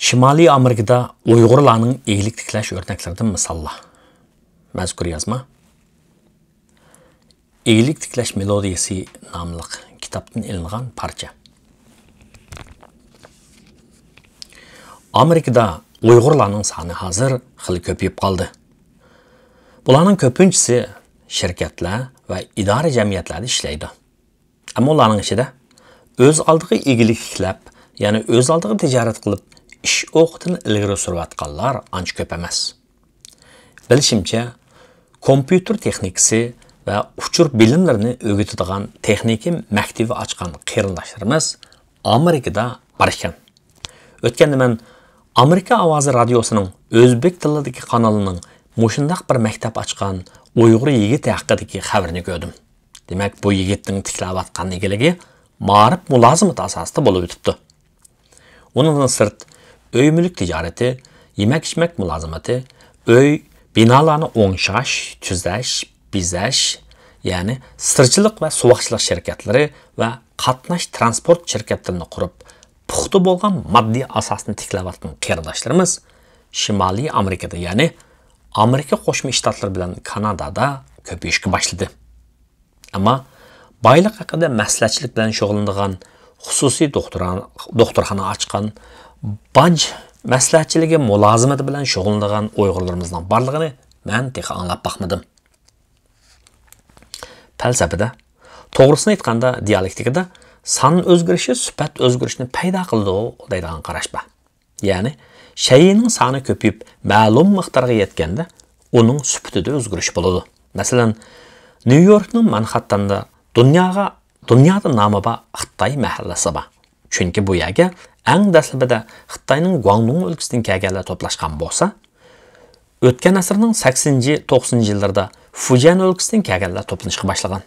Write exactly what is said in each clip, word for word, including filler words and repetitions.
شىمالىي ئامېرىكىدا ئۇيغۇرلارنىڭ ئىگىلىك تىكلەش ئۆرنەكلىرىدىن مىساللار. مەزكۇر يازما ئىگىلىك تىكلەش مېلودىيىسى ناملىق كىتابتىن ئېلىنغان پارچە. ئامېرىكىدا ئۇيغۇرلارنىڭ سانى ھازىر خېلى كۆپىيىپ قالدى. بۇلارنىڭ كۆپىنچىسى شىركەتلەر ۋە ئىدارە جەمئىيەتلەردە ئىشلەيدۇ. ئەمما ئۇلارنىڭ ئىچىدە ئۆز ئالدىغا ئىگىلىك تىكلەپ، يەنى ئۆز ئالدىغا تىجارەت قىلىپ ئىش ئوقىتىنى ئىلگىرى سۈرۈۋاتقانلار ئانچە كۆپ ئەمەس. بىلىشىمچە، كومپيۇتېر تېخنىكىسى ۋە ئۇچۇر بىلىملىرىنى ئۆگىتىدىغان تېخنىكا مەكتىۋى ئاچقان قېرىنداشلىرىمىز ئامېرىكىدا بار ئىكەن. ئۆتكەندە مەن ئامېرىكا ئاۋازى رادىيوسىنىڭ ئۆزبېك تىلىدىكى قانىلىنىڭ مۇشۇنداق بىر مەكتەپ ئاچقان ئۇيغۇر يىگىتى ھەققىدىكى خەۋىرىنى كۆردۈم. دېمەك، بۇ يىگىتنىڭ تىكلەۋاتقان ئىگىلىكى مائارىپ مۇلازىمىتى ئاساسىدا بولۇپ ئۆتۈپتۇ. ئۇنىڭدىن سىرت، ئۆي مۈلۈك تىجارىتى، يېمەك ئىچمەك مۇلازىمىتى، ئۆي، بىنالارنى ئوڭشاش، تۈزەش، بېزەش، يەنى سىرچىلىق ۋە سۇۋاقچىلىق شىركەتلىرى ۋە قاتناش تىرانسپورت شىركەتلىرىنى قۇرۇپ، پۇختا بولغان ماددىي ئاساسنى تىكلەۋاتقان قېرىنداشلىرىمىز شىمالىي ئامېرىكىدا، يەنى ئامېرىكا قوشما شتاتلىرى بىلەن كانادادا كۆپىيىشكە باشلىدى. ئەمما بايلىق ھەققىدە مەسلىھەتچىلىك بىلەن شۇغۇللىنىدىغان خۇسۇسىي دوختۇرخانا، دوختۇرخانا ئاچقان، باج مەسلىھەتچىلىكى مۇلازىمىتى بىلەن شۇغۇللىنىدىغان ئۇيغۇرلىرىمىزنىڭ بارلىقىنى مەن تېخى ئاڭلاپ باقمىدىم. پەلسەپىدە، توغرىسىنى ئېيتقاندا، دىيالېكتىكىدا سان ئۆزگىرىشى سۈپەت ئۆزگىرىشىنى پەيدا قىلىدۇ دەيدىغان قاراش بار. يەنى شەيئىنىڭ سانى كۆپىيىپ، مەلۇم مىقدارغا يەتكەندە، ئۇنىڭ سۈپىتىدە ئۆزگىرىش بولىدۇ. مەسىلەن، نيۇ يوركنىڭ مانخاتتەندا دۇنياغا، دۇنيادا نامى بار خىتاي مەھەللىسى بار. چۈنكى بۇ يەرگە ئەڭ دەسلىپىدە خىتاينىڭ گۇاڭدۇڭ ئۆلكىسىدىن كەلگەنلەر توپلاشقان بولسا، ئۆتكەن ئەسىرنىڭ سەكسىنىنچى، توقسىنىنچى يىللىرىدا فۇجيەن ئۆلكىسىدىن كەلگەنلەر توپلىنىشقا باشلىغان.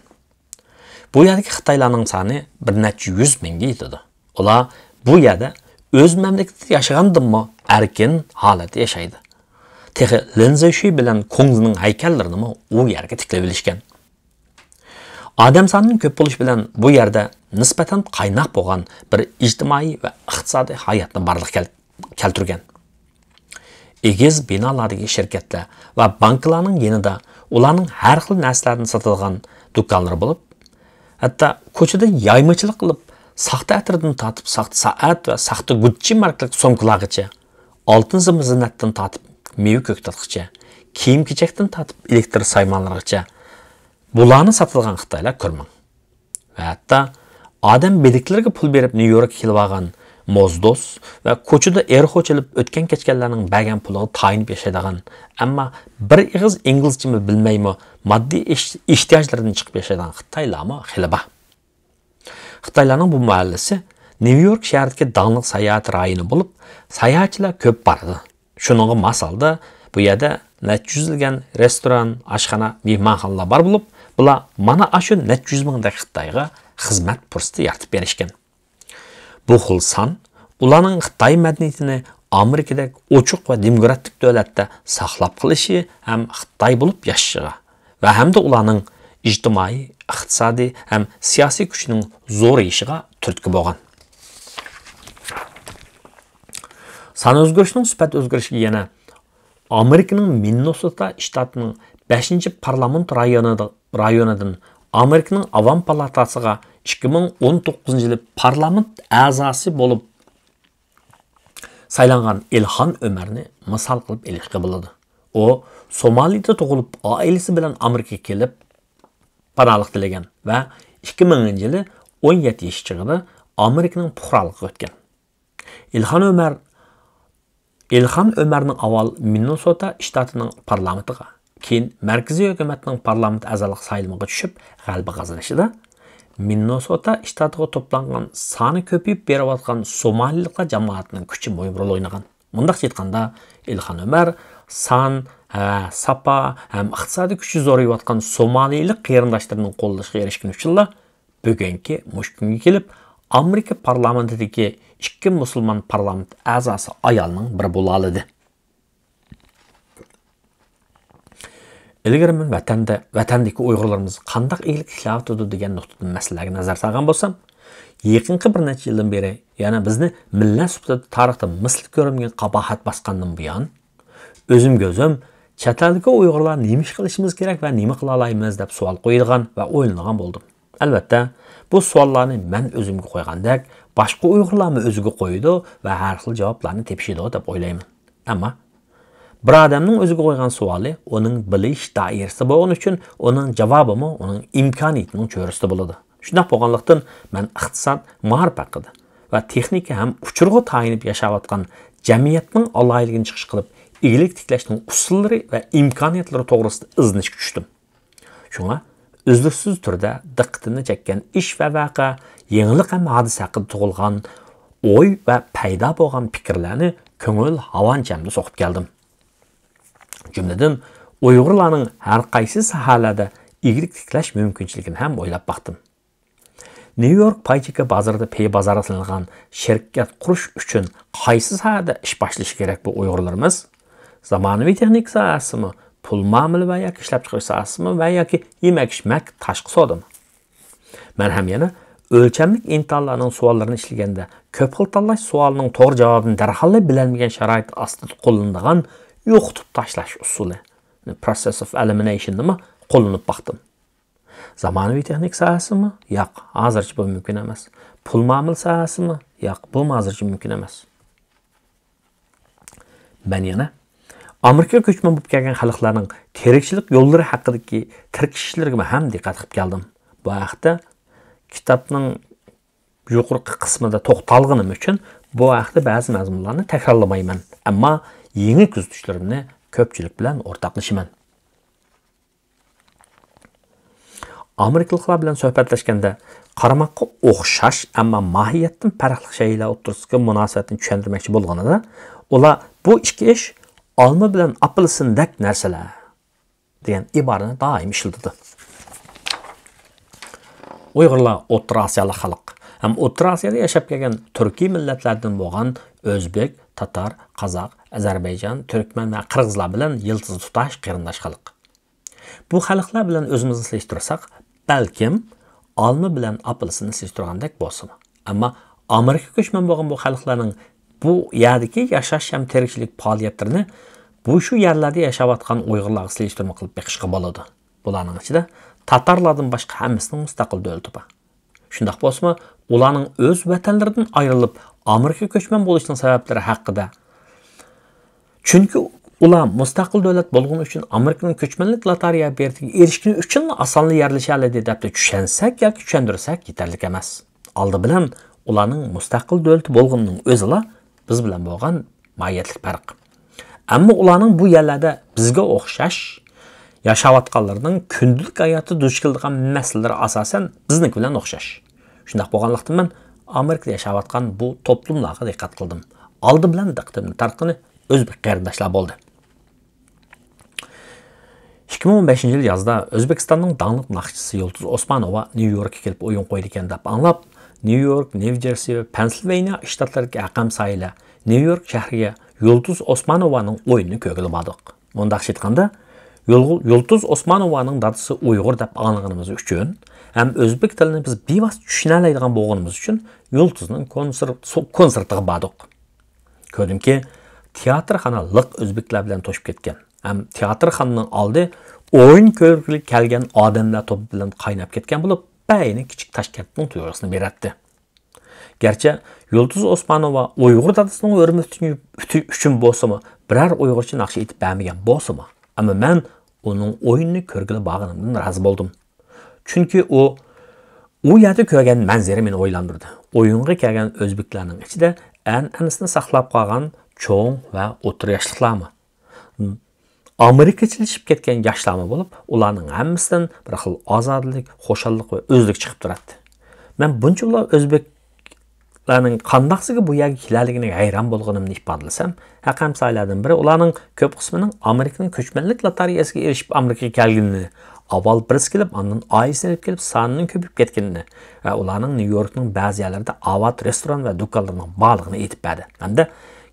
بۇ يەردىكى خىتايلارنىڭ سانى بىر نەچچە يۈز مىڭگە يېتىدۇ. ئۇلار بۇ يەردە ئۆز مەملىكىتىدە ياشىغاندىنمۇ ئەركىن ھالەتتە ياشايدۇ. تېخى لىن زېشۈي بىلەن كۇڭزىنىڭ ھەيكەللىرىنىمۇ ئۇ يەرگە تىكلىۋېلىشكەن. ئادەم سانىنىڭ كۆپ بولۇشى بىلەن بۇ يەردە نىسبەتەن قايناق بولغان بىر ئىجتىمائىي ۋە ئىقتىسادىي ھاياتنى بارلىققا كەل-، كەلتۈرگەن. ئېگىز بىنالاردىكى شىركەتلەر ۋە بانكىلارنىڭ يېنىدا ئۇلارنىڭ ھەر خىل نەرسىلەرنى ساتىدىغان دۇكانلىرى بولۇپ، ھەتتا كوچىدا يايمىچىلىق قىلىپ، ساختا ئەتىردىن تارتىپ ساختا سائەت ۋە ساختا گۇچچى ماركىلىق سومكىلارغىچە، ئالتۇن زىننەتتىن تارتىپ مېۋە كۆكتاتقىچە، كىيىم-كېچەكتىن تارتىپ ئېلېكتىر سايمانلىرىغىچە، بۇلارنى ساتىدىغان خىتايلار كۆرمەڭ. ۋە ھەتتا ئادەم بىلىكلىرىگە پۇل بېرىپ نيۇ يوركقا كېلىۋالغان موزدوز ۋە كوچىدا ئېرخو چېلىپ ئۆتكەن-كەچكەنلەرنىڭ بەرگەن پۇلىغا تايىنىپ ياشايدىغان، ئەمما بىر ئېغىز ئىنگلىزچىمۇ بىلمەيمۇ ماددىي ئېش-، ئېھتىياجلىرىدىن چىقىپ ياشايدىغان خىتايلارمۇ خېلى بار. خىتايلارنىڭ بۇ مەھەللىسى نيۇ يورك شەھىرىدىكى داڭلىق ساياھەت رايونى بولۇپ، ساياھەتچىلەر كۆپ بارىدۇ. شۇنىڭغا ماس ھالدا بۇ يەردە نەچچە يۈزلىگەن رېستوران، ئاشخانا، مېھمانخانىلار بار بولۇپ، بۇلار مانا ئاشۇ نەچچە يۈز مىڭدەك خىتايغا خىزمەت پۇرسىتى يارىتىپ بېرىشكەن. بۇ خىل سان ئۇلارنىڭ خىتاي مەدەنىيىتىنى ئامېرىكىدەك ئوچۇق ۋە دېموكراتىك دۆلەتتە ساقلاپ قېلىشى ھەم خىتاي بولۇپ ياشىشىغا ۋە ھەمدە ئۇلارنىڭ ئىجتىمائىي، ئىقتىسادىي ھەم سىياسىي كۈچىنىڭ زورىيىشىغا تۈرتكە بولغان. سان ئۆزگىرىشىنىڭ سۈپەت ئۆزگىرىشىگە يەنە ئامېرىكىنىڭ مىننېسوتا شتاتىنىڭ بەشىنچى پارلامېنت رايونىدا، رايونىدىن ئامېرىكىنىڭ ئاۋام پالاتاسىغا ئىككى مىڭ ئون توققۇزىنچى يىلى پارلامېنت ئەزاسى بولۇپ سايلانغان ئىلھان ئۆمەرنى مىسال قىلىپ ئېلىشقا بولىدۇ. ئۇ سومالىدا تۇغۇلۇپ، ئائىلىسى بىلەن ئامېرىكىغا كېلىپ، پاناھلىق تىلىگەن ۋە ئىككى مىڭىنچى يىلى ئون يەتتە ياش چېغىدا ئامېرىكىنىڭ پۇقرالىقىغا ئۆتكەن. ئىلھان ئۆمەر، ئىلھان ئۆمەرنىڭ ئاۋۋال مىننېسوتا شتاتىنىڭ پارلامېنتىغا، كېيىن مەركىزىي ھۆكۈمەتنىڭ پارلامېنت ئەزالىق سايلىمىغا چۈشۈپ، غەلىبە قازىنىشىدا مىننېسوتا شتاتىغا توپلانغان سانى كۆپىيىپ بېرىۋاتقان سومالىلىقلار جامائىتىنىڭ كۈچى مۇھىم رول ئوينىغان. مۇنداقچە ئېيتقاندا، ئىلھان ئۆمەر سان، ھە، ساپا ھەم ئىقتىسادىي كۈچى زورىيىۋاتقان سومالىلىق قېرىنداشلىرىنىڭ قوللىشىغا ئېرىشكىنى ئۈچۈنلا بۈگۈنكى مۇشۇ كۈنگە كېلىپ، ئامېرىكا پارلامېنتىدىكى ئىككى مۇسۇلمان پارلامېنت ئەزاسى ئايالنىڭ بىرى بولالىدى. ئىلگىرى مەن ۋەتەندە، ۋەتەندىكى ئۇيغۇرلىرىمىز قانداق ئىگىلىك تىكلەۋاتىدۇ دېگەن نۇقتىدىن مەسىلىلەرگە نەزەر سالغان بولسام، يېقىنقى بىر نەچچە يىلدىن بېرى، يەنى بىزنى مىللەت سۈپىتىدە تارىختا مىسلى كۆرۈلمىگەن قاباھەت باسقاندىن بۇيان، ئۆزۈمگە ئۆزۈم، چەت ئەلدىكى ئۇيغۇرلار نېمە ئىش قىلىشىمىز كېرەك ۋە نېمە قىلالايمىز دەپ سوئال قويىدىغان ۋە ئويلىنىدىغان بولدۇم. ئەلۋەتتە، بۇ سوئاللارنى مەن ئۆزۈمگە قويغاندەك، باشقا ئۇيغۇرلارمۇ ئۆزىگە قويىدۇ ۋە ھەر خىل جاۋابلارنى تېپىشىدۇ دەپ ئويلايمەن. ئەمما بىر ئادەمنىڭ ئۆزىگە قويغان سوئالى ئۇنىڭ بىلىش دائىرىسىدە بولغىنى ئۈچۈن، ئۇنىڭ جاۋابىمۇ ئۇنىڭ ئىمكانىيىتىنىڭ چۆرىسىدە بولىدۇ. شۇنداق بولغانلىقتىن، مەن ئىقتىساد، مائارىپ ھەققىدە ۋە تېخنىكا ھەم ئۇچۇرغا تايىنىپ ياشاۋاتقان جەمئىيەتنىڭ ئالاھىدىلىكىنى چىقىش قىلىپ، ئىگىلىك تىكلەشنىڭ ئۇسۇللىرى ۋە ئىمكانىيەتلىرى توغرىسىدا ئىزدىنىشكە چۈشتۈم. شۇڭا ئۈزلۈكسىز تۈردە دىققىتىمنى چەككەن ئىش ۋە ۋەقە، يېڭىلىق ھەم ھادىسە ھەققىدە تۇغۇلغان ئوي ۋە پەيدا بولغان پىكىرلەرنى كۆڭۈل ھاۋانچەمدە سوقۇپ كەلدىم. جۈملىدىن، ئۇيغۇرلارنىڭ ھەر قايسى ساھەلەردە ئىگىلىك تىكلەش مۇمكىنچىلىكىنى ھەم ئويلاپ باقتىم. نيۇ يورك پاي چېكى بازىرىدا پېي بازارغا سېلىنغان شىركەت قۇرۇش ئۈچۈن قايسى ساھەدە ئىش باشلىشى كېرەك بۇ ئۇيغۇرلىرىمىز؟ زامانىۋى تېخنىكا ساھەسىمۇ، پۇل مۇئامىلە ۋە ياكى ئىشلەپچىقىرىش ساھەسىمۇ ۋە ياكى يېمەك-ئىچمەك، تاشقى سودىمۇ؟ مەن ھەم يەنە ئۆلچەملىك ئىمتىھانلارنىڭ سوئاللىرىنى ئىشلىگەندە، كۆپ خىل تاللاش سوئالىنىڭ توغرا جاۋابىنى دەرھاللا بىلەلمىگەن شارائىت ئاستىدا قوللىنىدىغان يوقىتىپ تاشلاش ئۇسۇلى، process of elimination نىمۇ قوللىنىپ باقتىم. زامانىۋى تېخنىكا ساھەسىمۇ؟ ياق، ھازىرچە بۇ مۇمكىن ئەمەس. پۇل مۇئامىلە ساھەسىمۇ؟ ياق، بۇمۇ ھازىرچە مۇمكىن ئەمەس. مەن يەنە ئامېرىكىغا كۆچمەن بولۇپ كەلگەن خەلقلەرنىڭ تىرىكچىلىك يوللىرى ھەققىدىكى تىركىشىشلىرىگىمۇ ھەم دىققەت قىلىپ كەلدىم. بۇ ھەقتە كىتابنىڭ يۇقىرىقى قىسمىدا توختالغىنىم ئۈچۈن بۇ ھەقتە بەزى مەزمۇنلارنى تەكرارلىمايمەن، ئەمما يېڭى كۆزىتىشلىرىمنى كۆپچىلىك بىلەن ئورتاقلىشىمەن. ئامېرىكىلىقلار بىلەن سۆھبەتلەشكەندە، قارىماققا ئوخشاش، ئەمما ماھىيەتتىن پەرقلىق شەيئىلەر ئوتتۇرىسىدىكى مۇناسىۋەتنى چۈشەندۈرمەكچى بولغىنىدا، ئۇلار بۇ ئىككى ئىش ئالما بىلەن ئاپېلسىندەك نەرسىلەر دېگەن ئىبارىنى دائىم ئىشلىتىدۇ. ئۇيغۇرلار ئوتتۇرا ئاسىيالىق خەلق ھەم ئوتتۇرا ئاسىيادا ياشاپ كەلگەن تۈركىي مىللەتلەردىن بولغان ئۆزبېك، تاتار، قازاق، ئەزەربەيجان، تۈركمەن ۋە قىرغىزلار بىلەن يىلتىزى تۇتاش قېرىنداش خەلق. بۇ خەلقلەر بىلەن ئۆزىمىزنى سېلىشتۇرساق، بەلكىم ئالما بىلەن ئاپېلسىننى سېلىشتۇرغاندەك بولسىمۇ. ئەمما ئامېرىكىغا كۆچمەن بولغان بۇ خەلقلەرنىڭ بۇ يەردىكى ياشاش ھەم تىرىكچىلىك پائالىيەتلىرىنى بۇ شۇ يەرلەردە ياشاۋاتقان ئۇيغۇرلارغا سېلىشتۇرما قىلىپ بېقىشقا بولىدۇ. بۇلارنىڭ ئىچىدە تاتارلاردىن باشقا ھەممىسىنىڭ مۇستەقىل دۆلىتى بار. شۇنداق بولسىمۇ، ئۇلارنىڭ ئۆز ۋەتەنلىرىدىن ئايرىلىپ، ئامېرىكىغا كۆچمەن بولۇشىنىڭ سەۋەبلىرى ھەققىدە، چۈنكى ئۇلار مۇستەقىل دۆلەت بولغىنى ئۈچۈن ئامېرىكىنىڭ كۆچمەنلىك لاتارىيە بېرىتىگە ئېرىشكىنى ئۈچۈنلا ئاسانلا يەرلىشەلىدى دەپتۇ چۈشەنسەك ياكى چۈشەندۈرسەك يېتەرلىك ئەمەس. ئالدى بىلەن ئۇلارنىڭ مۇستەقىل دۆلىتى بولغىنىنىڭ ئۆزىلا بىز بىلەن بولغان ماھىيەتلىك پەرق. ئەمما ئۇلارنىڭ بۇ يەرلەردە بىزگە ئوخشاش ياشاۋاتقانلىرىنىڭ كۈندىلىك ھاياتتا دۇچ كېلىدىغان مەسىلىلىرى ئاساسەن بىزنىڭكى بىلەن ئوخشاش. شۇنداق بولغانلىقتىن، مەن ئامېرىكىدا ياشاۋاتقان بۇ توپلۇملارغا دىققەت قىلدىم. ئالدى بىلەن دىققىتىمنى تارتقىنى ئۆزبېك قېرىنداشلار بولدى. ئىككى مىڭ ئون بەشىنچى يىل يازدا ئۆزبېكىستاننىڭ داڭلىق ناخشىچىسى يۇلتۇز ئوسمانوۋا نيۇ يوركقا كېلىپ ئويۇن قويىدىكەن دەپ ئاڭلاپ، نيۇ يورك، نيۇ جېرسى ۋە پەنسىلۋانىيە شتاتلىرىدىكى ھەرقايسى ئائىلە نيۇ يورك شەھىرىگە يۇلتۇز ئوسمانوۋانىڭ ئويۇنىنى كۆرگىلى باردۇق. مۇنداقچە ئېيتقاندا، يۇلغۇ-، يۇلتۇز ئوسمانوۋانىڭ دادىسى ئۇيغۇر دەپ ئاڭلىغىنىمىز ئۈچۈن ھەم ئۆزبېك تىلىنى بىز بىۋاسىتە چۈشىنەلەيدىغان بولغىنىمىز ئۈچۈن يۇلتۇزنىڭ كونسېر-، سو-، كونسېرتىغا باردۇق. كۆردۈمكى، تىياتىرخانا لىق ئۆزبېكلەر بىلەن توشۇپ كەتكەن ھەم تىياتىرخانىنىڭ ئالدى ئويۇن كۆرگىلى كەلگەن ئادەملەر توپى بىلەن قايناپ كەتكەن بولۇپ، بەينى كىچىك تاشكەنتنىڭ تۇيغۇسىنى بېرەتتى. گەرچە يۇلتۇز ئوسمانوۋا ئۇيغۇر دادىسىنىڭ ھۆرمىتى ئۈچۈن بولسىمۇ، بىرەر ئۇيغۇرچە ناخشا ئېيتىپ بەرمىگەن بولسىمۇ، ئەمما مەن ئۇنىڭ ئويۇنىنى كۆرگىلى بارغىنىمدىن رازى بولدۇم. چۈنكى ئۇ، ئۇ يەردە كۆرگەن مەنزىرە مېنى ئويلاندۇردى. ئويۇنغا كەلگەن ئۆزبېكلەرنىڭ ئىچىدە ئەنئەنىسىنى ساقلاپ قالغان چوڭ ۋە ئوتتۇرا ياشلىقلارمۇ، ئامېرىكىچىلىشىپ كەتكەن ياشلارمۇ بولۇپ، ئۇلارنىڭ ھەممىسىدىن بىر خىل ئازادىلىك، خۇشاللىق ۋە ئۆزلۈك چىقىپ تۇراتتى. مەن بۇنچىۋالا ئۆزبېكلەرنىڭ قانداقسىگە بۇ يەرگە كېلەلىگىنىگە ھەيران بولغىنىمنى ئىپادىلىسەم، ھەقەمسايلەردىن بىرى ئۇلارنىڭ كۆپ قىسمىنىڭ ئامېرىكىنىڭ كۆچمەنلىك لاتارىيەسىگە ئېرىشىپ ئامېرىكىغا كەلگىنىنى، ئاۋۋال بىرسى كېلىپ، ئاندىن ئائىلىسىنى ئېلىپ كېلىپ، سانىنىڭ كۆپىيىپ كەتكىنىنى ۋە ئۇلارنىڭ نيۇ يوركنىڭ بەزى يەرلىرىدە ئاۋات رېستوران ۋە دۇكانلىرىنىڭ بارلىقىنى ئېيتىپ بەردى ھەمدە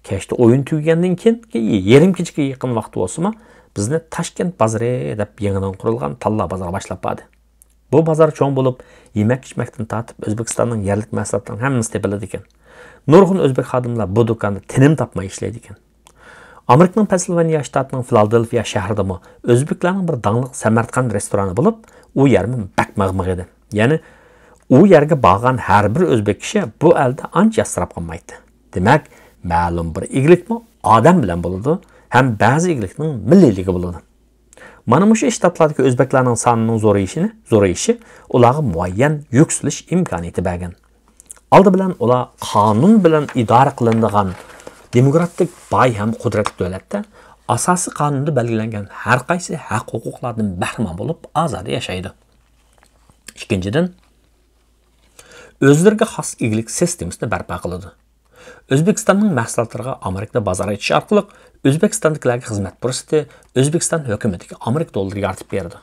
كەچتە ئويۇن تۈگىگەندىن كېيىنكى يېرىم كېچىگە يېقىن ۋاقىت بولسىمۇ، بىزنى تاشكەنت بازىرى دەپ يېڭىدىن قۇرۇلغان تاللا بازىرىغا باشلاپ باردى. بۇ بازار چوڭ بولۇپ، يېمەك-ئىچمەكتىن تارتىپ ئۆزبېكىستاننىڭ يەرلىك مەھسۇلاتلىرىنىڭ ھەممىسى تېپىلىدىكەن. نۇرغۇن ئۆزبېك خادىملار بۇ دۇكاندا تىنىم تاپماي ئىشلەيدىكەن. ئامېرىكىنىڭ پېنسىلۋانىيە شتاتىنىڭ فىلادېلفىيە شەھىرىدىمۇ ئۆزبېكلارنىڭ بىر داڭلىق سەمەرقەند رېستورانى بولۇپ، ئۇ يەرمۇ بەك مىغ-مىغ ئىدى. يەنى ئۇ يەرگە بارغان ھەر بىر ئۆزبېك كىشى بۇ ئەلدە ئانچە ياسىراپ قالمايتتى. دېمەك، مەلۇم بىر ئىگىلىكمۇ ئادەم بىلەن بولىدۇ ھەم بەزى ئىگىلىكنىڭ مىللىيلىكى بولىدۇ. مانا مۇشۇ شتاتلاردىكى ئۆزبېكلارنىڭ سانىنىڭ زورىيىشىنى، زورىيىشى ئۇلارغا مۇئەييەن يۈكسىلىش ئىمكانىيىتى بەرگەن. ئالدى بىلەن ئۇلار قانۇن بىلەن ئىدارە قىلىنىدىغان دېموكراتىك، باي ھەم قۇدرەتلىك دۆلەتتە ئاساسىي قانۇندا بەلگىلەنگەن ھەر قايسى ھەق-ھوقۇقلاردىن بەھرىمەن بولۇپ، ئازادە ياشايدۇ. ئىككىنچىدىن، ئۆزلىرىگە خاس ئىگىلىك سىستېمىسىنى بەرپا قىلىدۇ. ئۆزبېكىستاننىڭ مەھسۇلاتلىرىغا ئامېرىكىدا بازار ئېچىش ئارقىلىق ئۆزبېكىستاندىكىلەرگە خىزمەت پۇرسىتى ئۆزبېكىستان ھۆكۈمىتىگە ئامېرىكا دوللىرى يارىتىپ بېرىدۇ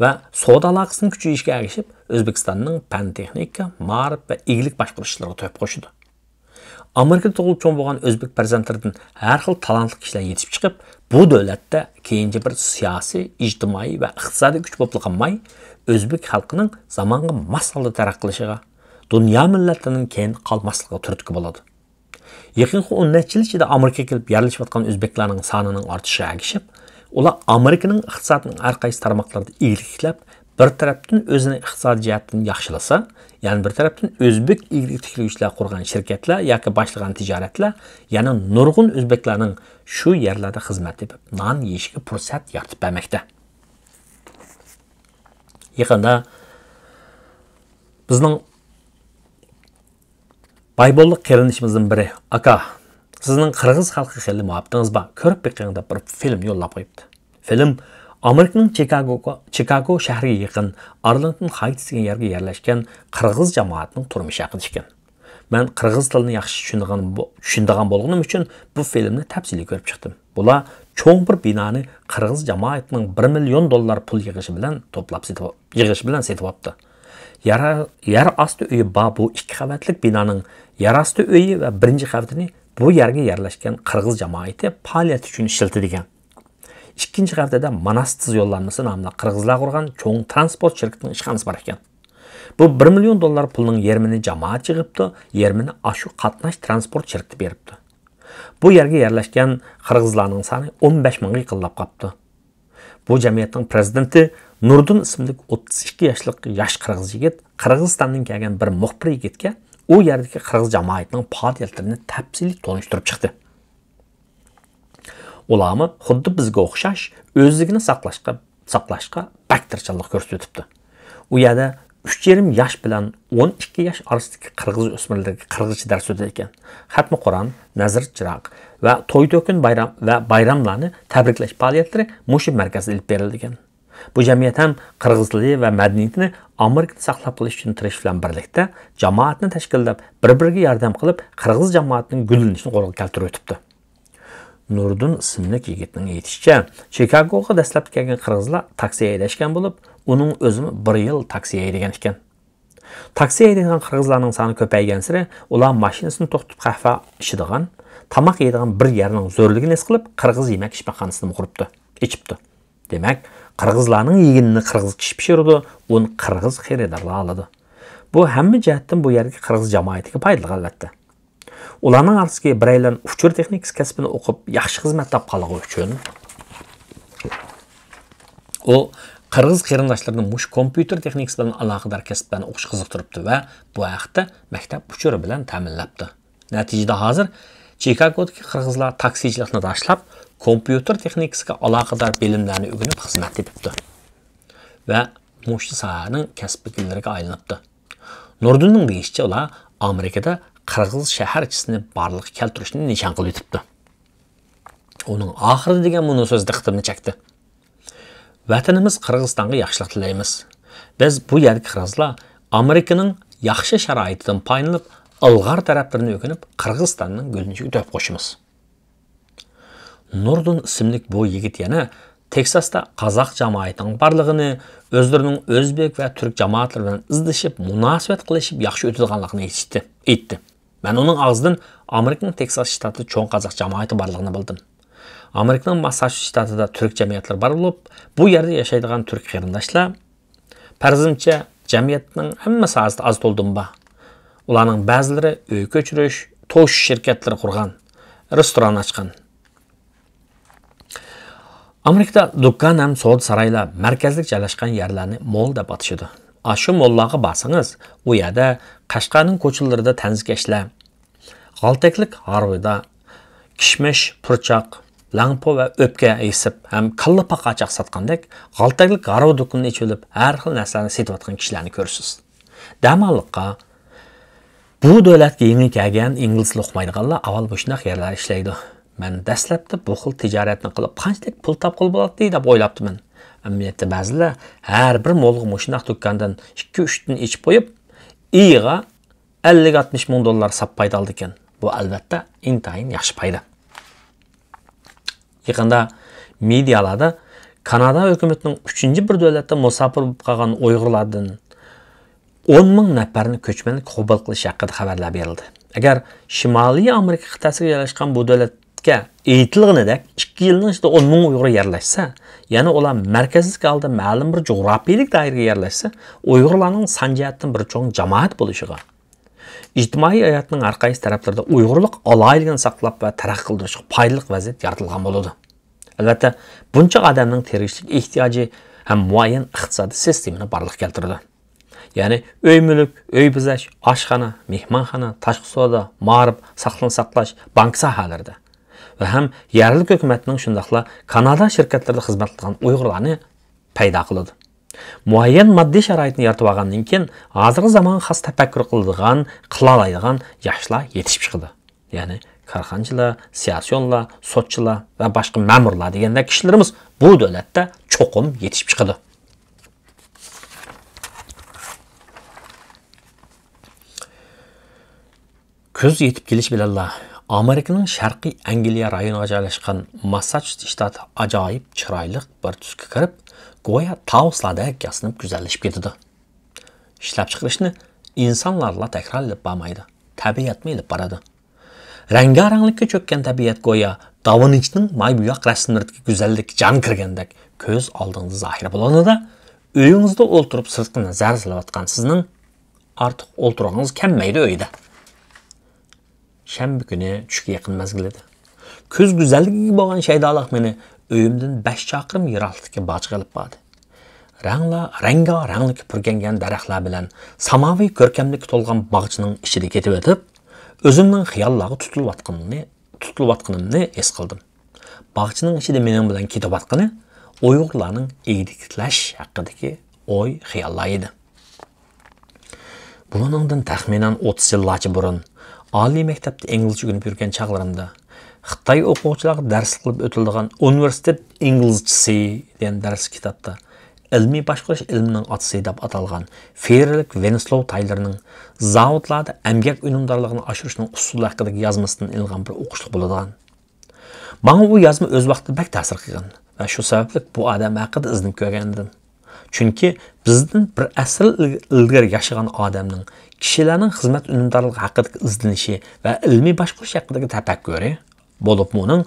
ۋە سودا ئالاقىسىنىڭ كۈچىيىشىگە ئەگىشىپ، ئۆزبېكىستاننىڭ پەن-تېخنىكا، مائارىپ ۋە ئىگىلىك باشقۇرۇش ئىشلىرىغا تۆھپە قوشىدۇ. ئامېرىكىدا تۇغۇلۇپ چوڭ بولغان ئۆزبېك پەرزەنتلىرىدىن ھەر خىل تالانتلىق كىشىلەر يېتىشىپ چىقىپ، بۇ دۆلەتتە كېيىنچە بىر سىياسىي، ئىجتىمائىي ۋە ئىقتىسادىي كۈچ بولۇپلا قالماي، ئۆزبېك خەلقىنىڭ زامانغا ماس ھالدا تەرەققىي قىلىشىغا، دۇنيا مىللەتلىرىنىڭ كەينىدە قالماسلىقىغا تۈرتكە بولىدۇ. يېقىنقى ئون نەچچە يىل ئىچىدە ئامېرىكىغا كېلىپ يەرلىشىۋاتقان ئۆزبېكلارنىڭ سانىنىڭ ئارتىشىغا ئەگىشىپ، ئۇلار ئامېرىكىنىڭ ئىقتىسادىنىڭ ھەر قايسى تارماقلىرىدا ئىگىلىك تىكلەپ، بىر تەرەپتىن ئۆزىنى ئىقتىسادىي جەھەتتىن ياخشىلىسا، يەنە بىر تەرەپتىن ئۆزبېك ئىگىلىك تىكلىگۈچىلەر قۇرغان شىركەتلەر ياكى باشلىغان تىجارەتلەر يەنە نۇرغۇن ئۆزبېكلارنىڭ شۇ يەرلەردە خىزمەت تېپىپ، نان يېيىشىگە پۇرسەت يارىتىپ بەرمەكتە. يېقىندا بىزنىڭ بايبوللۇق قېرىندىشىمىزدىن بىرى، «ئاكا، سىزنىڭ قىرغىز خەلقىگە خېلى مۇھەببىتىڭىز بار، كۆرۈپ بېقىڭ» دەپ بىر فىلىم يوللاپ قويۇپتۇ. فىلىم ئامېرىكىنىڭ چىكاگو، چىكاگو شەھىرىگە يېقىن ئارلىنگتون خايتس دېگەن يەرگە يەرلەشكەن قىرغىز جامائىتىنىڭ تۇرمۇشى ھەققىدە ئىكەن. مەن قىرغىز تىلىنى ياخشى چۈشىنىدىغان بو-، چۈشىنىدىغان بولغىنىم ئۈچۈن بۇ فىلىمنى تەپسىلىي كۆرۈپ چىقتىم. بۇلار چوڭ بىر بىنانى قىرغىز جامائىتىنىڭ بىر مىليون دوللار پۇل يىغىشى بىلەن توپلاپ سېتىپ، يىغىشى بىلەن سېتىۋاپتۇ. يەر، يەر ئاستى ئۆيى بار بۇ ئىككى قەۋەتلىك بىنانىڭ يەر ئاستى ئۆيى ۋە بىرىنچى قەۋىتىنى بۇ يەرگە يەرلەشكەن قىرغىز جامائىتى پائالىيەت ئۈچۈن ئىشلىتىدىكەن. ئىككىنچى قەۋىتىدە ماناس تېز يوللانمىسى ناملىق قىرغىزلار قۇرغان چوڭ تىرانسپورت شىركىتىنىڭ ئىشخانىسى بار ئىكەن. بۇ بىر مىليون دوللار پۇلنىڭ يېرىمىنى جامائەت يىغىپتۇ، يېرىمىنى ئاشۇ قاتناش تىرانسپورت شىركىتى بېرىپتۇ. بۇ يەرگە يەرلەشكەن قىرغىزلارنىڭ سانى ئون بەش مىڭغا يېقىنلاپ قاپتۇ. بۇ جەمئىيەتنىڭ پىرېزىدېنتى نۇردىن ئىسىملىك ئوتتۇز ئىككى ياشلىق ياش قىرغىز يىگىت قىرغىزىستاندىن كەلگەن بىر مۇخبىر يىگىتكە ئۇ يەردىكى قىرغىز جامائىتىنىڭ پائالىيەتلىرىنى تەپسىلىي تونۇشتۇرۇپ چىقتى. ئۇلارمۇ خۇددى بىزگە ئوخشاش ئۆزلۈكىنى ساقلاشقا، ساقلاشقا بەك تىرىشچانلىق كۆرسىتىۋېتىپتۇ. ئۇ يەردە ئۈچ يېرىم ياش بىلەن ئون ئىككى ياش ئارىسىدىكى قىرغىز ئۆسمۈرلىرىگە قىرغىزچە دەرس ئۆتىدىكەن. خەتمە قۇرئان، نەزىر چىراغ ۋە توي تۆكۈن بايرام ۋە بايراملارنى تەبرىكلەش پائالىيەتلىرى مۇشۇ مەركەزدە ئېلىپ بېرىلىدىكەن. بۇ جەمئىيەت ھەم قىرغىز تىلى ۋە مەدەنىيىتىنى ئامېرىكىدا ساقلاپ قېلىش ئۈچۈن تىرىشىش بىلەن بىرلىكتە، جامائەتنى تەشكىللەپ، بىر-بىرىگە ياردەم قىلىپ، قىرغىز جامائىتىنىڭ گۈللىنىشىنى قولغا كەلتۈرۈۋېتىپتۇ. نۇردىن ئىسىملىك يىگىتنىڭ ئېيتىشىچە، چىكاگوغا دەسلەپتە كەلگەن قىرغىزلار تاكسى ھەيدەشكەن بولۇپ، ئۇنىڭ ئۆزىمۇ بىر يىل تاكسى ھەيدىگەن ئىكەن. تاكسى ھەيدەيدىغان قىرغىزلارنىڭ سانى كۆپەيگەنسېرى، ئۇلار ماشىنىسىنى توختىتىپ قەھۋە ئىچىدىغان، تاماق يەيدىغان بىر يەرنىڭ زۆرلۈكىنى ھېس قىلىپ، قىرغىز يېمەك ئىچمەكخانىسىنىمۇ قۇرۇپتۇ، ئېچىپتۇ. دېمەك، قىرغىزلارنىڭ يېگىنىنى قىرغىز كىشى پىشۇرىدۇ، ئۇنى قىرغىز خېرىدارلار ئالىدۇ. بۇ ھەممە جەھەتتىن بۇ يەردىكى قىرغىز جامائىتىگە پايدىلىق، ئەلۋەتتە. ئۇلارنىڭ ئارىسىدىكى بىرەيلەن ئۇچۇر تېخنىكىسى كەسپىنى ئوقۇپ، ياخشى خىزمەت تاپقانلىقى ئۈچۈن، ئۇ قىرغىز قېرىنداشلىرىنى مۇشۇ كومپيۇتېر تېخنىكىسى بىلەن ئالاقىدار كەسىپلەرنى ئوقۇشقا قىزىقتۇرۇپتۇ ۋە بۇ ھەقتە مەكتەپ ئۇچۇرى بىلەن تەمىنلەپتۇ. نەتىجىدە ھازىر چىكاگودىكى قىرغىزلار تاكسىچىلىقنى تاشلاپ، كومپيۇتېر تېخنىكىسىغا ئالاقىدار بىلىملەرنى ئۆگىنىپ خىزمەت تېپىپتۇ ۋە مۇشۇ ساھەنىڭ كەسىپ ۋەكىللىرىگە ئايلىنىپتۇ. نۇردىننىڭ دېيىشىچە، ئۇلار ئامېرىكىدا قىرغىز شەھەرچىسىنى بارلىققا كەلتۈرۈشنى نىشان قىلىۋېتىپتۇ. ئۇنىڭ ئاخىرىدا دېگەن مۇنۇ سۆز دىققىتىمنى چەكتى. ۋەتىنىمىز قىرغىزىستانغا ياخشىلىق تىلەيمىز. بىز بۇ يەردىكى قىرغىزلار ئامېرىكىنىڭ ياخشى شارائىتىدىن پايدىلىنىپ، ئىلغار تەرەپلىرىنى ئۆگىنىپ، قىرغىزىستاننىڭ گۈللىنىشىگە تۆھپە قوشىمىز. نۇردىن ئىسىملىك بۇ يىگىت يەنە تېكساستا قازاق جامائىتىنىڭ بارلىقىنى، ئۆزلىرىنىڭ ئۆزبېك ۋە تۈرك جامائەتلىرى بىلەن ئىزدىشىپ، مۇناسىۋەت قىلىشىپ ياخشى ئۆتىدىغانلىقىنى ئېيتىشتى، ئېيتتى. مەن ئۇنىڭ ئاغزىدىن ئامېرىكىنىڭ تېكساس شتاتىدا چوڭ قازاق جامائىتى بارلىقىنى بىلدىم. ئامېرىكىنىڭ ماسساچۇسېتس شتاتىدا تۈرك جەمئىيەتلىرى بار بولۇپ، بۇ يەردە ياشايدىغان تۈرك قېرىنداشلار ئەرزىمچە، جەمئىيەتنىڭ ھەممە ساھەسىدە ئاز-تولدىمۇ بار. ئۇلارنىڭ بەزىلىرى ئۆي كۆچۈرۈش، توشۇش شىركەتلىرى قۇرغان، رېستوران ئاچقان. ئامېرىكىدا دۇكان ھەم سودا سارايلار مەركەزلىك جايلاشقان يەرلەرنى مول دەپ ئاتىشىدۇ. ئاشۇ موللارغا بارسىڭىز، ئۇ يەردە قەشقەرنىڭ كوچىلىرىدا تەنزىكەشلەر غالتەكلىك ھارۋىدا كىشمىش، پۇرچاق، لەڭپۇ ۋە ئۆپكە ھېسىپ ھەم كاللا پاقاچاق ساتقاندەك غالتەكلىك ھارۋا دۇكىنىنى ئېچىۋېلىپ، ھەر خىل نەرسىلەرنى سېتىۋاتقان كىشىلەرنى كۆرىسىز. دەماللىققا بۇ دۆلەتكە يېڭى كەلگەن ئىنگلىزچە ئۇقمايدىغانلار ئاۋۋال مۇشۇنداق يەرلەردە ئىشلەيدۇ. مەن دەسلەپتە بۇ خىل تىجارەتنى قىلىپ قانچىلىك پۇل تاپقىلى بولاتتى دەپ ئويلاپتىمەن. ئەمەلىيەتتە بەزىلەر ھەر بىر مولغا مۇشۇنداق دۇكاندىن ئىككى-ئۈچتىن ئېچىپ قويۇپ، ئېيىغا ئەللىك-ئاتمىش مىڭ دوللار ساپ پايدا ئالىدىكەن. بۇ، ئەلۋەتتە، ئىنتايىن ياخشى پايدا. يېقىندا مېدىيالاردا كانادا ھۆكۈمىتىنىڭ ئۈچىنچى بىر دۆلەتتە مۇساپىر بولۇپ قالغان ئۇيغۇرلاردىن ئون مىڭ نەپەرنى كۆچمەنلىك قوبۇل قىلىش ھەققىدە خەۋەرلەر بېرىلدى. ئەگەر شىمالىي ئامېرىكا قىتئەسىگە جايلاشقان بۇ دۆلەتكە ئېيتىلغىنىدەك، ئىككى يىلنىڭ ئىچىدە ئون مىڭ ئۇيغۇر يەرلەشسە، يەنى ئۇلار مەركەزلىك ھالدا مەلۇم بىر جۇغراپىيىلىك دائىرىگە يەرلەشسە، ئۇيغۇرلارنىڭ سان جەھەتتىن بىر چوڭ جامائەت بولۇشىغا، ئىجتىمائىي ھاياتنىڭ ھەر قايسى تەرەپلىرىدە ئۇيغۇرلۇق ئالاھىدىلىكىنى ساقلاپ ۋە تەرەققىي قىلدۇرۇشقا پايدىلىق ۋەزىيەت يارىتىلغان بولىدۇ. ئەلۋەتتە، بۇنچە ئادەمنىڭ تىرىكچىلىك ئېھتىياجى ھەم مۇئەييەن ئىقتىسادىي سىستېمىنى بارلىققا كەلتۈرىدۇ. يەنى ئۆي-مۈلۈك، ئۆي بېزەش، ئاشخانا، مېھمانخانا، تاشقى سودا، مائارىپ، ساقلىقنى ساقلاش، بانكا ساھەلىرىدە ۋە ھەم يەرلىك ھۆكۈمەتنىڭ شۇنداقلا كانادا شىركەتلىرىدە خىزمەت قىلغان ئۇيغۇرلارنى پەيدا قىلىدۇ. مۇئەييەن ماددىي شارائىتنى يارىتىۋالغاندىن كېيىن، ھازىرقى زامانغا خاس تەپەككۇر قىلىدىغان، قىلالايدىغان ياشلار يېتىشىپ چىقىدۇ. يەنى كارخانىچىلار، سىياسىيونلار، سوتچىلار ۋە باشقا مەمۇرلار دېگەندەك كىشىلىرىمىز بۇ دۆلەتتە چوقۇم يېتىشىپ چىقىدۇ. كۈز يېتىپ كېلىشى بىلەنلا، ئامېرىكىنىڭ شەرقىي ئەنگلىيە رايونىغا جايلاشقان ماسساچۇسېتس شتاتى ئاجايىپ چىرايلىق بىر تۈسكە كىرىپ، گويا تاۋۇسلاردەك ياسىنىپ گۈزەللىشىپ كېتىدۇ. ئىشلەپچىقىرىشنى ئىنسانلارلا تەكرار ئېلىپ بارمايدۇ، تەبىئەتمۇ ئېلىپ بارىدۇ. رەڭگارەڭلىككە چۆككەن تەبىئەت گويا داۋىنچىنىڭ ماي بوياق رەسىملىرىدىكى گۈزەللىككە جان كىرگەندەك كۆز ئالدىڭىزدا زاھىر بولغىنىدا، ئۆيىڭىزدە ئولتۇرۇپ سىرتقا نەزەر سېلىۋاتقان سىزنىڭ ئارتۇق ئولتۇرغىڭىز كەلمەيدۇ ئۆيدە. شەنبە كۈنى چۈشكە يېقىن مەزگىل ئىدى. كۈز گۈزەللىكىگە بولغان شەيدالىق مېنى ئۆيۈمدىن بەش چاقىرىم يىراقلىقتىكى باغچىغا ئېلىپ باردى. رەڭلەر رەڭگارەڭلىككە پۈركەنگەن دەرەخلەر بىلەن ساماۋى كۆركەملىككە تولغان باغچىنىڭ ئىچىدە كېتىۋېتىپ، ئۆزۈمنىڭ خىياللارغا تۇتۇلۇۋاتقىنىمنى، تۇتۇلۇۋاتقىنىمنى ھېس قىلدىم. باغچىنىڭ ئىچىدە مېنىڭ بىلەن كېتىۋاتقىنى ئۇيغۇرلارنىڭ ئىگىلىك تىكلەش ھەققىدىكى ئوي-خىياللار ئىدى. بۇنىڭدىن تەخمىنەن ئوتتۇز يىللارچە بۇرۇن، ئالىي مەكتەپتە ئىنگلىزچە ئۆگىنىپ يۈرگەن چاغلىرىمدا، خىتاي ئوقۇغۇچىلارغا دەرس قىلىپ ئۆتۈلىدىغان ئۇنىۋېرسىتېت ئىنگلىزچىسى دېگەن دەرس كىتابتا ئىلمىي باشقۇرۇش ئىلمىنىڭ ئاتىسى دەپ ئاتالغان فېرېرلىك ۋېنسلوۋ تايلېرنىڭ زاۋۇتلاردا ئەمگەك ئۈنۈمدارلىقىنى ئاشۇرۇشنىڭ ئۇسۇلى ھەققىدىكى يازمىسىدىن ئېلىنغان بىر ئوقۇشلۇق بولىدىغان. ماڭا ئۇ يازما ئۆز ۋاقتىدا بەك تەسىر قىلغان ۋە شۇ سەۋەبلىك بۇ ئادەم ھەققىدە ئىزدىنىپ كۆرگەن ئىدىم. چۈنكى بىزدىن بىر ئەسىر ئىل-، ئىلگىرى ياشىغان ئادەمنىڭ كىشىلەرنىڭ خىزمەت ئۈنۈمدارلىقى ھەققىدىكى ئىزدىنىشى ۋە ئىلمىي باشقۇرۇش ھەققىدىكى تەپەككۇرى، بولۇپمۇ ئۇنىڭ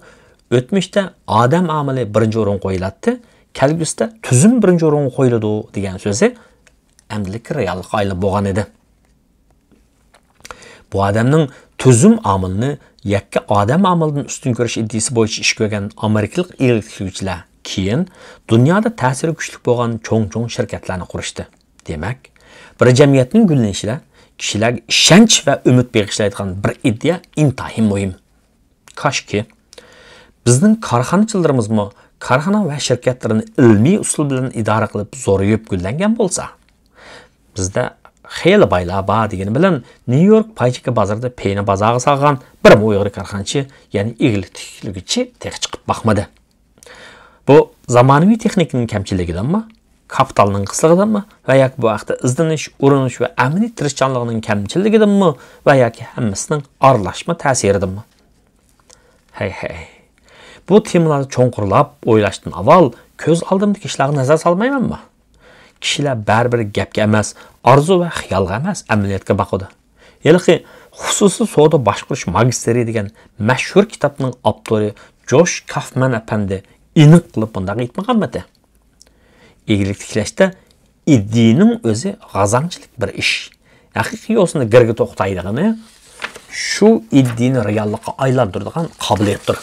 ئۆتمۈشتە ئادەم ئامىلى بىرىنچى ئورۇنغا قويۇلاتتى، كەلگۈسىدە تۈزۈم بىرىنچى ئورۇنغا قويۇلىدۇ دېگەن سۆزى ئەمدىلىككە رېئاللىققا ئايلىنىپ بولغان ئىدى. بۇ ئادەمنىڭ تۈزۈم ئامىلىنى يەككە ئادەم ئامىلىدىن ئۈستۈن كۆرۈش ئىدىيىسى بويىچە ئىش كۆرگەن ئامېرىكىلىق ئىگىلىك تىكلىگۈچىلەر كېيىن دۇنيادا تەسىرى كۈچلۈك بولغان چوڭ-چوڭ شىركەتلەرنى قۇرۇشتى. دېمەك، بىر جەمئىيەتنىڭ گۈللىنىشىدە كىشىلەرگە ئىشەنچ ۋە ئۈمىد بېغىشلايدىغان بىر ئىدىيە ئىنتايىن مۇھىم. كاشكى، بىزنىڭ كارخانىچىلىرىمىزمۇ كارخانا ۋە شىركەتلىرىنى ئىلمىي ئۇسۇل بىلەن ئىدارە قىلىپ زورىيىپ گۈللەنگەن بولسا. بىزدە خېلى بايلار بار دېگىنى بىلەن، نيۇ يورك پاي چېكى بازىرىدا پېيىنى بازارغا سالغان بىرمۇ ئۇيغۇر كارخانىچى، يەنى ئىگىلىك تىكلىگۈچى تېخى چىقىپ باقمىدى. بۇ زامانىۋى تېخنىكىنىڭ كەمچىللىكىدىنمۇ، كاپىتالنىڭ قىسلىقىدىنمۇ ۋە ياكى بۇ ھەقتە ئىزدىنىش، ئۇرۇنۇش ۋە ئەمەلىي تىرىشچانلىقىنىڭ كەمچىللىكىدىنمۇ ۋە ياكى ھەممىسىنىڭ ئارىلاشما تەسىرىدىنمۇ؟ ھەي، ھەي. بۇ تېمىلاردا چوڭقۇرلاپ ئويلاشتىن ئاۋۋال كۆز ئالدىمدىكى ئىشلارغا نەزەر سالمايمەنمۇ؟ كىشىلەر بەرىبىر گەپكە ئەمەس، ئارزۇ ۋە خىيالغا ئەمەس، ئەمەلىيەتكە باقىدۇ. ھېلىقى خۇسۇسىي سودا باشقۇرۇش ماگىستىرى دېگەن مەشھۇر كىتابنىڭ ئاپتورى جوش كافمان ئەپەندى ئېنىق قىلىپ مۇنداق ئېيتمىغانمىدى؟ ئىگىلىك تىكلەشتە ئىدىيىنىڭ ئۆزى غازاڭچىلىك بىر ئىش. ھەقىقىي يولسىنى گىرگە توختايدىغىنى شۇ ئىدىيىنى رېئاللىققا ئايلاندۇرىدىغان قابىلىيەتتۇر.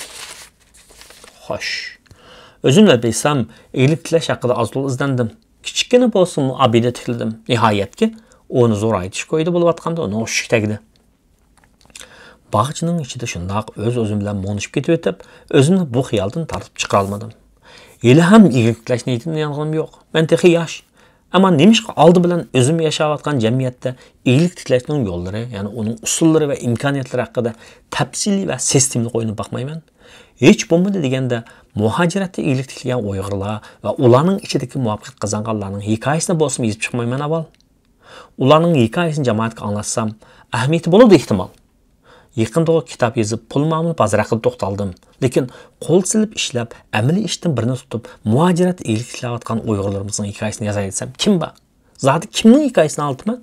خوش. ئۆزۈم ئېيتسام، ئىگىلىك تىكلەش ھەققىدە ئاز-تولا ئىزدەندىم. كىچىككىنە بولسىمۇ ئابىدە تىكلىدىم. نىھايەتكى، ئۇنى زورايتىش كويىدا بولۇۋاتقاندا ئۇنىڭ ئۇششۇقى تەگدى. باغچىنىڭ ئىچىدە شۇنداق ئۆز-ئۆزۈم بىلەن مۇڭدىشىپ كېتىۋېتىپ، ئۆزۈمنى بۇ خىيالدىن تارتىپ چىقىرالمىدىم. ھېلىھەم ئىگىلىك تىكلەش نىيىتىمدىن يانغىنىم يوق. مەن تېخى ياش. ئەمما نېمىشقا ئالدى بىلەن ئۆزۈم ياشاۋاتقان جەمئىيەتتە ئىگىلىك تىكلەشنىڭ يوللىرى، يەنى ئۇنىڭ ئۇسۇللىرى ۋە ئىمكانىيەتلىرى ھەققىدە تەپسىلىي ۋە سىستېمىلىق ئويلىنىپ باقمايمەن؟ ھېچ بولمىدى دېگەندە، مۇھاجىرەتتە ئىگىلىك تىكلىگەن ئۇيغۇرلار ۋە ئۇلارنىڭ ئىچىدىكى مۇۋەپپەقىيەت قازانغانلارنىڭ ھېكايىسىنى بولسىمۇ يېزىپ چىقمايمەن ئاۋۋال. ئۇلارنىڭ ھېكايىسىنى جامائەتكە ئاڭلاتسام، ئەھمىيىتى بولىدۇ ئېھتىمال. يېقىندىغۇ كىتاب يېزىپ، پۇل مۇئامىلە بازىرى ھەققىدە توختالدىم. لېكىن قول سېلىپ ئىشلەپ، ئەمەلىي ئىشتىن بىرنى تۇتۇپ، مۇھاجىرەتتە ئىگىلىك تىكلەۋاتقان ئۇيغۇرلىرىمىزنىڭ ھېكايىسىنى يازاي دېسەم، كىم بار؟ زادى كىمنىڭ ھېكايىسىنى ئاڭلىتىمەن؟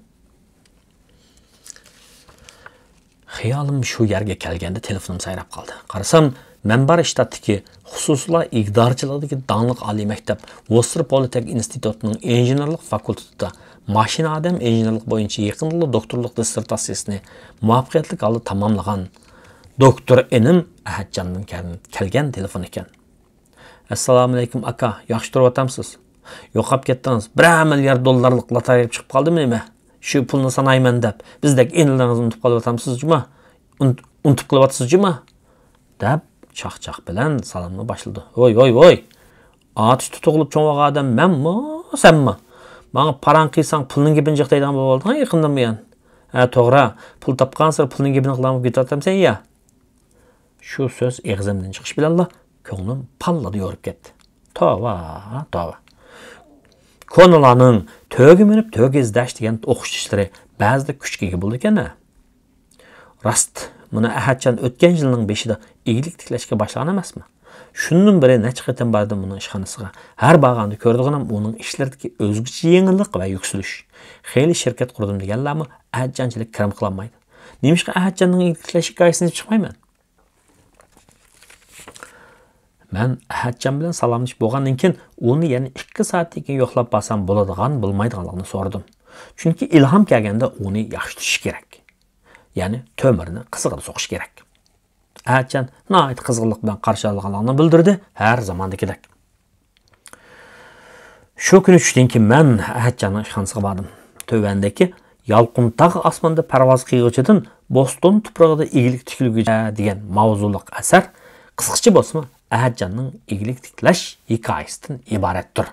خىيالىم شۇ يەرگە كەلگەندە تېلېفونۇم سايراپ قالدى. قارىسام، مەن بار شتاتتىكى خۇسۇسىيلار ئىگىدارچىلىقىدىكى داڭلىق ئالىي مەكتەپ ۋوستېر پولىتېك ئىنستىتۇتىنىڭ ئىنژېنېرلىق فاكۇلتېتىدا ماشىنا ئادەم ئىنژېنېرلىقى بويىچە يېقىندىلا دوكتورلۇق دىسسېرتاتسىيىسىنى مۇۋەپپەقىيەتلىك ھالدا تاماملىغان دوكتور ئىنىم ئەھەتجاندىن كەل-، كەلگەن تېلېفون ئىكەن. ئەسسالامۇئەلەيكۇم ئاكا، ياخشى تۇرۇۋاتامسىز؟ يوقاپ كەتتىڭىز، بىرەر مىليارد دوللارلىق لاتارىيە چىقىپ قالدىمۇ نېمە؟ شۇ پۇلنى سانايمەن دەپ، بىزدەك ئىنىلىرىڭىزنى ئۇنتۇپ قېلىۋاتامسىز جۇما؟ ئۇن-، ئۇنتۇپ قېلىۋاتىسىز جۇما؟ دەپ چاقچاق بىلەن سالامنى باشلىدى. ۋوي، ۋوي، ۋوي! ئاتۇشتا تۇغۇلۇپ چوڭ بولغان ئادەم مەنمۇ، سەنمۇ؟ ماڭا پاراڭ قىلساڭ پۇلنىڭ گېپىنى جىق دەيدىغان بولۇۋالدىڭ يېقىندىن بۇيان. ھە، توغرا، پۇل تاپقانسېرى پۇلنىڭ گېپىنى قىلامۇ كېتىۋاتامسەن يا؟ شۇ سۆز ئېغىزىمدىن چىقىش بىلەنلا كۆڭلۈم پاللىدا يورۇپ كەتتى. توۋا، توۋا. كونىلارنىڭ تۆگە مىنىپ تۆگە ئىزدەش دېگەن ئوخشىتىشلىرى بەزىدە كۈچكە ئىگە بولىدىكەن ھە. راست، مانا ئەھەتجان ئۆتكەن يىلنىڭ بېشىدا ئىگىلىك تىكلەشكە باشلىغان ئەمەسمۇ؟ شۇندىن بېرى نەچچە قېتىم باردىم ئۇنىڭ ئىشخانىسىغا. ھەر بارغاندا كۆرىدىغىنىم ئۇنىڭ ئىشلىرىدىكى ئۆزگىچە يېڭىلىق ۋە يۈكسىلىش. خېلى شىركەت قۇردۇم دېگەنلەرمۇ ئەھەتجانچىلىك كىرىم قىلالمايدۇ. نېمىشقا ئەھەتجاننىڭ ئىگىلىك تىكلەش ھېكايىسىنى يېزىپ چىقمايمەن؟ مەن ئەھەتجان بىلەن سالاملىشىپ بولغاندىن كېيىن، ئۇنى يەنە ئىككى سائەتتىن كېيىن يوقلاپ بارسام بولىدىغان، بولمايدىغانلىقىنى سورىدىم. چۈنكى ئىلھام كەلگەندە ئۇنى ياخشى تۇتۇش كېرەك. يەنى تۆمۈرنى قىزىقىدا سوقۇش كېرەك. ئەھەتجان ناھايىتى قىزغىنلىق بىلەن قارشى ئالغانلىقىنى بىلدۈردى، ھەر زاماندىكىدەك. شۇ كۈنى چۈشتىن كېيىن مەن ئەھەتجاننىڭ ئىشخانىسىغا باردىم. تۆۋەندىكى يالقۇنتاغ ئاسماندا پەرۋاز قىلغۇچىدىن بوستون تۇپرىقىدا ئىگىلىك تىكلىگۈچى دېگەن ماۋزۇلۇق ئەسەر قىسقىچە بولسىمۇ ئەھەتجاننىڭ ئىگىلىك تىكلەش ھېكايىسىدىن ئىبارەتتۇر.